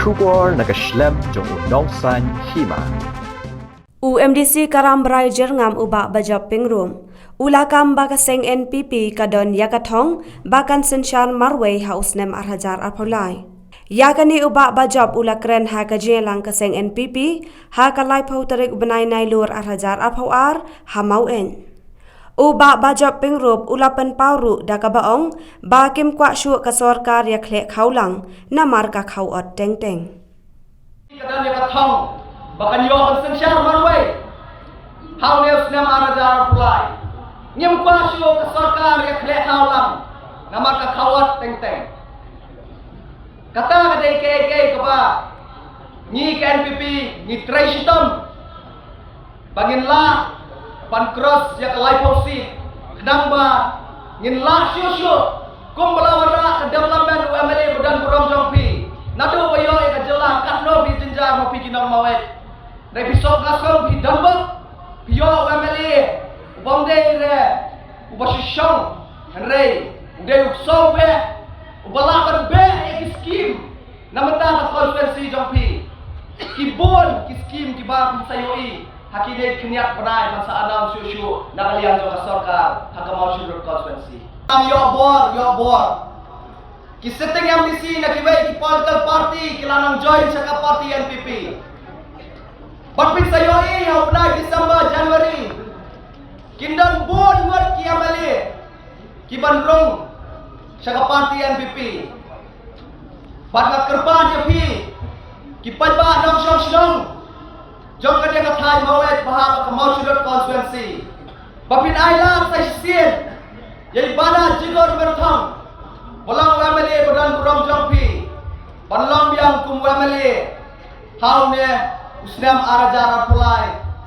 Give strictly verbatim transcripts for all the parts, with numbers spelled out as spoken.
Khubor na ka shlem jong u Nongsaiñ Hima. U MDC ka Rambrai Jyrngam u Bah Bajop Pyngrope u la kam ba ka seng NPP ka don ïa ka thong ba kan synshar marwei ha u snem ar hajar arphew lai. Ïa kane u Bah Bajop u la kren ha ka jingïalang ka seng NPP ha ka laiphew tarik u bnai Nailur ar hajar arphew ar ha Maweit. U Bah Bajop Pyngrope u la pynpaw ruh da kaba ong ba kim kwah shuh ka sorkar ïa khleh khawlang namar ka khawot teng teng. Ka don ïa ka thong ba kan ïoh ban synshar marwei ha une u snem ar hajar arphew lai. Ngim kwah shuh ka sorkar ïa khleh khawlang namar ka khawot teng teng. Kata ka dei kaei kaei kaba ngi ka NPP ngi trei shitom ba ngin lah ban cross ïa ka laiphew seat, khnang ba ngin lah shuh shuh kumba la wanrah ka development u MLA ba don burom jong phi. Naduh ba ïoh ïa ka jylla katno phi jynjar ma phi ki nong Maweit. Hynrei phi sop nga sop phi don bok, phi ïoh u MLA u bym dei re uba shu shong, hynrei u dei u sop beh uba lah ban beh ïa ki skim. Na mynta ka constituency jong phi ki bun ki skim kiba phi sa ïohi ha kine ki khyndiat bnai ban sa announce shuh shuh na ka liang jong ka sorkar ha ka Mawshynrut constituency. Ïoh bor, ïoh bor. Ki sitting MDC na kiwei ki political party ki la nang join sha ka party NPP. Bad phi sa ïohi ha u bnai December, January kin don bun ngut ki MLA ki ban rung sha ka party NPP. Bad nga kyrpad ïa phi ki paidbah nongshong shnong jong kane ka thaiñ Maweit bad ha ka Mawshynrut constituency ba phin ailad sa shisien ïa i Bah Jingor Myrthong ba long u MLA ba don burom jong phi ban long biang kum u MLA ha une u snem ar hajar arphew lai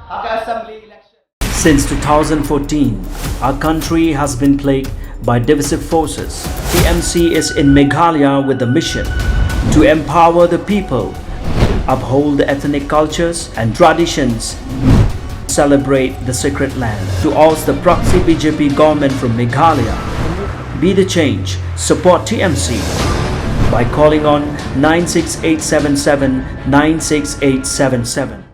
ha ka assembly election. Since two thousand fourteen, our country has been plagued by divisive forces. T M C is in Meghalaya with the mission to empower the people, uphold the ethnic cultures and traditions, celebrate the sacred land. To oust the proxy B J P government from Meghalaya, be the change, support T M C by calling on nine six eight seven seven nine six eight seven seven.